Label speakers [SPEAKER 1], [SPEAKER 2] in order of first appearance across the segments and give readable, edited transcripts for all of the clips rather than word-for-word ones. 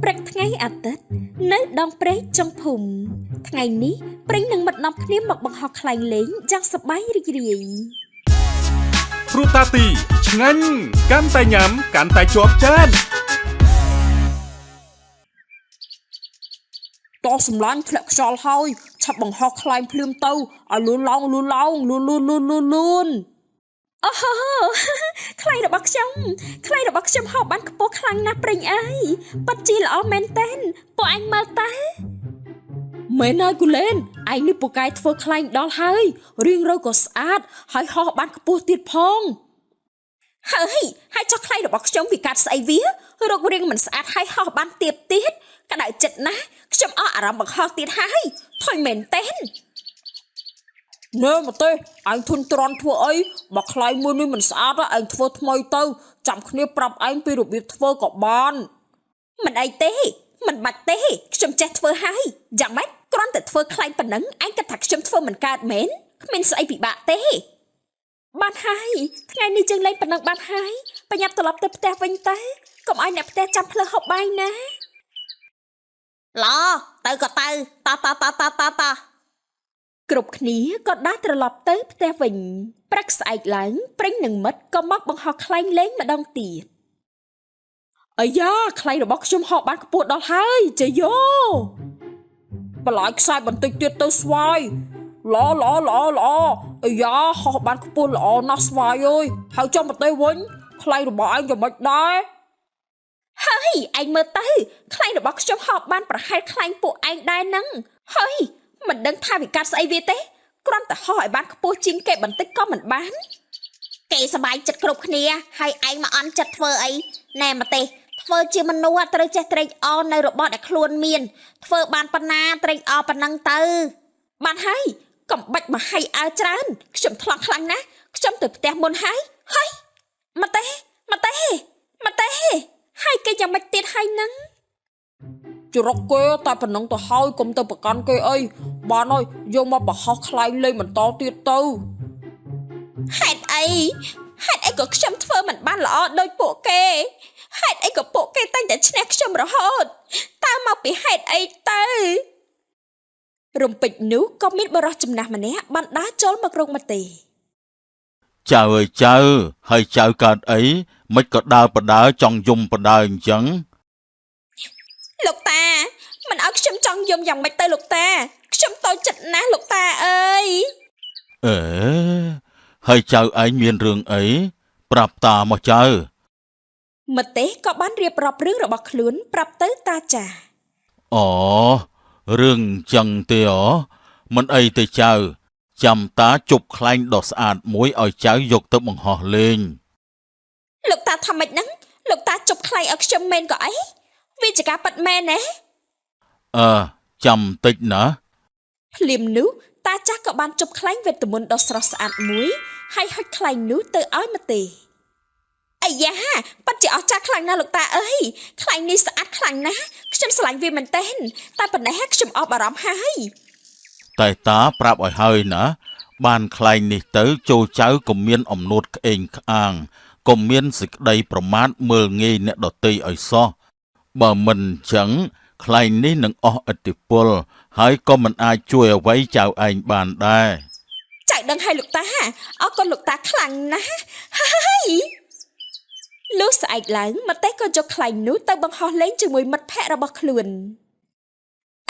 [SPEAKER 1] ព្រឹកថ្ងៃអាទិត្យនៅដងព្រែកចុងភូមិថ្ងៃនេះព្រិញនឹងមិត្តនាំគ្នាមកបង្ហោះខ្លែងលេងយ៉ាងសប្បាយរីករាយ
[SPEAKER 2] ព្រូតាទីឆ្ងាញ់កាន់តែញ៉ាំកាន់តែជាប់ចាន
[SPEAKER 3] តោះសម្លាញ់ធ្លាក់ខ្យល់ហើយឆាប់បង្ហោះខ្លែងភ្លាមទៅឲ្យលូនឡោងលូនឡោងលូនលូនលូនលូនលូន
[SPEAKER 1] អូហូ ខ្លែងរបស់ខ្ញុំខ្លែងរបស់ខ្ញុំហោះបានខ្ពស់ខ្លាំងណាស់ព្រិញអើយពិតជាល្អមែនតើពួកឯងមើលតើ
[SPEAKER 3] មែនហើយគូលែនឯងនេះពូកែធ្វើខ្លែងដល់ហើយរៀងរយក៏ស្អាតហើយហោះបានខ្ពស់ទៀតផង
[SPEAKER 1] ហើយហើយចុះខ្លែងរបស់ខ្ញុំវាកាត់ស្អីវារករៀងមិនស្អាតហើយហោះបានទៀបទៀតក្តៅចិត្តណាស់ខ្ញុំអស់អារម្មណ៍បង្ហោះទៀតហើយថយមែនតើ
[SPEAKER 3] ណែមកទេឯងធុញទ្រាន់ធ្វើអីបើខ្លែងមួយនេះមិនស្អាតឯងធ្វើថ្មីទៅចាំគ្នាប្រាប់ឯងពីរបៀបធ្វើក៏បាន
[SPEAKER 1] មិនអីទេមិនបាច់ទេខ្ញុំចេះធ្វើហើយយ៉ាងម៉េចគ្រាន់តែធ្វើខ្លែងប៉ុណ្ណឹងឯងគិតថាខ្ញុំធ្វើមិនកើតមែនគ្មានស្អីពិបាកទេបានហើយថ្ងៃនេះយើងលេងប៉ុណ្ណឹងបានហើយប្រញាប់ត្រឡប់ទៅផ្ទះវិញទៅកុំឲ្យអ្នកផ្ទះចាំផ្លូវហូបបាយណា
[SPEAKER 4] ល្អទៅក៏ទៅតតតតតត
[SPEAKER 1] គ្រប់គ្នាក៏ដើរត្រឡប់ទៅផ្ទះវិញព្រឹកស្អែកឡើងព្រិញនិងមិត្តក៏មកបង្ហោះខ្លែងលេងម្ដងទៀត
[SPEAKER 3] អាយ៉ាខ្លែងរបស់ខ្ញុំហោះបានខ្ពស់ដល់ហើយជយោបន្លាយខ្សែបន្តិចទៀតទៅស្វាយល្អល្អល្អល្អអាយ៉ាហោះបានខ្ពស់ល្អណាស់ស្វាយអើយហើយចុះមកទេវិញខ្លែងរបស់ឯងយ៉ាងម៉េចដែរ
[SPEAKER 1] ហើយឯងមើលទៅខ្លែងរបស់ខ្ញុំហោះបានប្រហែលខ្លែងពួកឯងដែរហ្នឹងហើយមិនដឹងថាវាកាត់ស្អីវាទេគ្រាន់តែហោះឲ្យបានខ្ពស់ជាងគេបន្តិចក៏មិនបាន
[SPEAKER 4] គេសប្បាយចិត្តគ្រប់គ្នាហើយឯងមកអន់ចិត្តធ្វើអីណែមកទេធ្វើជាមនុស្សត្រូវចេះត្រេកអរនៅរបស់ដែលខ្លួនមាន ធ្វើបានប៉ុណ្ណាត្រេកអរប៉ុណ្ណឹងទៅ
[SPEAKER 1] បានហើយកំបាច់មកហៃអើច្រើនខ្ញុំថ្លង់ខ្លាំងណាស់ខ្ញុំទៅផ្ទះមុនហើយហើយមកទេមកទេមកទេហើយគេយ៉ាងម៉េចទៀតហើយហ្នឹង
[SPEAKER 3] ចរុកគេតែប៉ុណ្ណឹងទៅហើយកុំទៅប្រកាន់គេអីបានហើយយកមកបង្ហោះខ្លែងលេងបន្តទៀតទៅ
[SPEAKER 1] ហេតុអីហេតុអីក៏ខ្ញុំធ្វើមិនបានល្អដូចពួកគេហេតុអីក៏ពួកគេតែងតែឈ្នះខ្ញុំរហូតតើមកពីហេតុអីទៅរំពេចនោះក៏មានបរិសចំណាស់ម្នាក់បានដើរចូលមករោងមទេ
[SPEAKER 5] ចៅអើយចៅហើយចៅកើតអីមិនក៏ដើរបដើចង់យំបដើអញ្ចឹង
[SPEAKER 1] លោកតាមិនឲ្យខ្ញុំចង់យំយ៉ាងម៉េចទៅលោកតាខ្ញុំតូចចិត្តណាស់លោកតាអើយ
[SPEAKER 5] អេហើយចៅឯងមានរឿងអីប្រាប់តាមកចៅ
[SPEAKER 1] មទេសក៏បានរៀបរាប់រឿងរបស់ខ្លួនប្រាប់ទៅតាចាស់
[SPEAKER 5] អូរឿងអញ្ចឹងទេអូមិនអីទេចៅចាំតាជប់ខ្លែងដ៏ស្អាតមួយឲ្យចៅយកទៅបង្ហោះលេង
[SPEAKER 1] លោកតាថាម៉េចហ្នឹងលោកតាជប់ខ្លែងឲ្យខ្ញុំមែនក៏អីវាជាការប៉ັດមែនណា
[SPEAKER 5] អឺចាំតិចណា
[SPEAKER 1] ភ្លាមនោះតាចាស់ក៏បានជប់ខ្លែងវេទមន្តដ៏ស្រស់ស្អាតមួយហើយហុចខ្លែងនោះទៅឲ្យមទេសអាយ៉ាប៉ិតជាអស្ចារ្យខ្លាំងណាស់លោកតាអើយខ្លែងនេះស្អាតខ្លាំងណាស់ខ្ញុំស្រឡាញ់វាមែនទែនតែប៉ុណ្ណេះខ្ញុំអស់បារម្ភហើយ
[SPEAKER 5] តែតាប្រាប់ឲ្យហើយណា បានខ្លែងនេះទៅចូលចៅកុំមានអំនួតក្អេងក្អាងកុំមានសេចក្តីប្រមាថមើលងាយអ្នកដទៃឲ្យសោះបើមិនអញ្ចឹងខ្លែងនេះនឹងអស់ឥទ្ធិពល ហើយក៏មិនអាចជួយអ្វីចៅឯងបានដែរ
[SPEAKER 1] ចៅដឹងហើយលោកតាអរគុណលោកតាខ្លាំងណាស់ហើយលុះស្អែកឡើងម្ទេសក៏យកខ្លែងនោះទៅបង្ហោះលេងជាមួយមិត្តភ័ក្តិរបស់ខ្លួន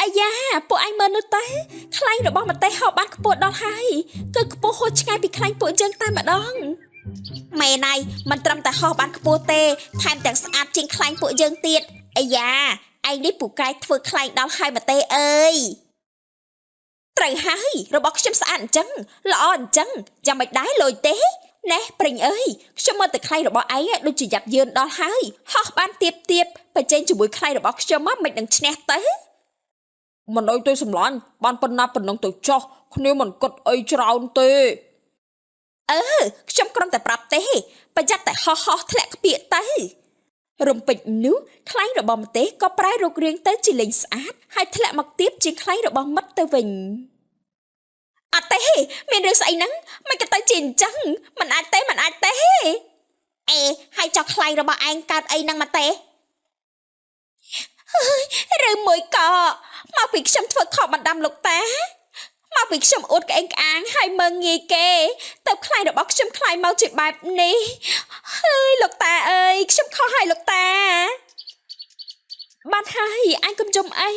[SPEAKER 1] អាយ៉ាពួកឯងមើលនោះទៅខ្លែងរបស់ម្ទេសហោះបានខ្ពស់ដល់ហើយគឺខ្ពស់ហួសឆ្ងាយពីខ្លែងពួកយើងតែម្ដង
[SPEAKER 4] ម៉ែណៃមិនត្រឹមតែហោះបានខ្ពស់ទេថែមទាំងស្អាតជាងខ្លែងពួកយើងទៀតអាយ៉ាឯងនេះពូកែធ្វើខ្លែងដល់ហើយមកទេអើយ
[SPEAKER 1] ត្រូវហើយរបស់ខ្ញុំស្អាតអញ្ចឹងល្អអញ្ចឹងយ៉ាងម៉េចដែរលុយទេណែព្រិញអើយខ្ញុំមើលតែខ្លែងរបស់ឯងដូចជាយ៉ាប់យឺនដល់ហើយហោះបានទៀបទៀបប្រជែងជាមួយខ្លែងរបស់ខ្ញុំមកមិននឹងឈ្នះទៅ
[SPEAKER 3] មិនអីទេសម្លាញ់បានប៉ុណ្ណាប៉ុណ្ណឹងទៅចោះគ្នាមិនគិតអីច្រើនទេ
[SPEAKER 1] អឺខ្ញុំគ្រាន់តែប្រាប់ទេប្រយ័ត្នតែហោះហោះធ្លាក់ក្ពាកទៅរំពេចនោះខ្លែងរបស់ម្ទេសក៏ប្រែរូបរាងទៅជាលេងស្អាតហើយធ្លាក់មកទៀបជាងខ្លែងរបស់មិត្តទៅវិញអត់ទេមានរឿងស្អីហ្នឹងមិនក៏ទៅជាអញ្ចឹងមិនអាចទេមិនអាចទេ
[SPEAKER 4] អេហើយចុះខ្លែងរបស់ឯងកើតអីនឹងមកទេ
[SPEAKER 1] ឬមួយក៏មកពីខ្ញុំធ្វើខុសបណ្ដាំលោកតាមកពីខ្ញុំអួតក្អេងក្អាងហើយមើងងាយគេទៅខ្លាញ់របស់ខ្ញុំខ្លាញ់មកជាបែបនេះហើយលោកតាអើយខ្ញុំខុសហើយលោកតាបានហើយអញកុំយំអី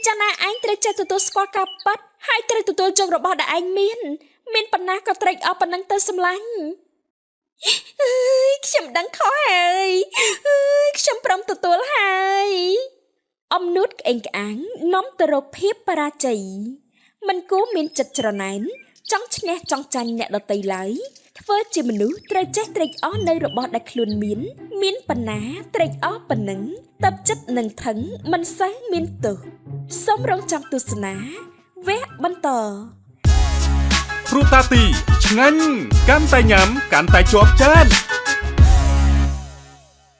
[SPEAKER 1] យ៉ាងណាឯងត្រូវចេះទទួលស្គាល់ការពិតហើយត្រូវទទួលយករបស់ដែលឯងមាន មានប៉ុណ្ណាក៏ត្រេកអរប៉ុណ្ណឹងទៅសម្លាញ់អើយខ្ញុំដឹងខុសហើយអើយខ្ញុំព្រមទទួលហើយ អំនួតក្អេងក្អាងនាំទៅរកភាពបរាជ័យមិនគួរមានចិត្តច្រណែនចង់ឈ្នះចង់ចាញ់អ្នកដទៃឡើយធ្វើជាមនុស្សត្រូវចេះត្រេកអរនៅរបស់ដែលខ្លួនមាន មានប៉ុណ្ណាត្រេកអរប៉ុណ្ណឹងតបចិត្តនឹងថឹងមិនសូវមានទោសសូមរងចាំទស្សនាវគ្គបន្ត
[SPEAKER 2] ព្រោះតាទីឆ្ងាញ់កាន់តែញ៉ាំកាន់តែជាប់ចាន។